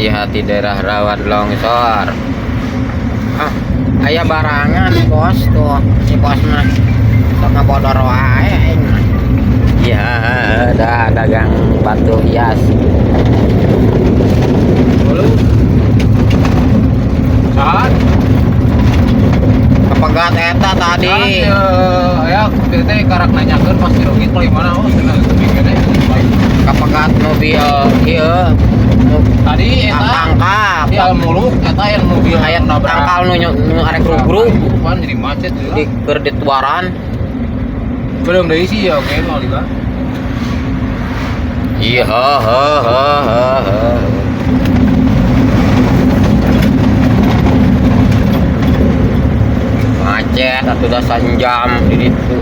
Hati-hati daerah rawan longsor. Ah, aya barangan bos tuh, si bos mah sama bodor wae aing mah. Iya, ada dagang batu hias. Halo. Saat. Kepegat eta tadi. Ya, teh karak nanyakeun pas dirogit paling mana, oh cenah teu kene. Kepegat mobil ieu. Tadi eta tangkap. Di Almuluk eta yang mobil aya nabrak. Tangkal nu nu arek grup-grup Pan jadi macet di keur dituaran. Belum deui sih ya, oke mau liba. Iya, ha ha ha ha. Macet atuh dah sanjam di ditu.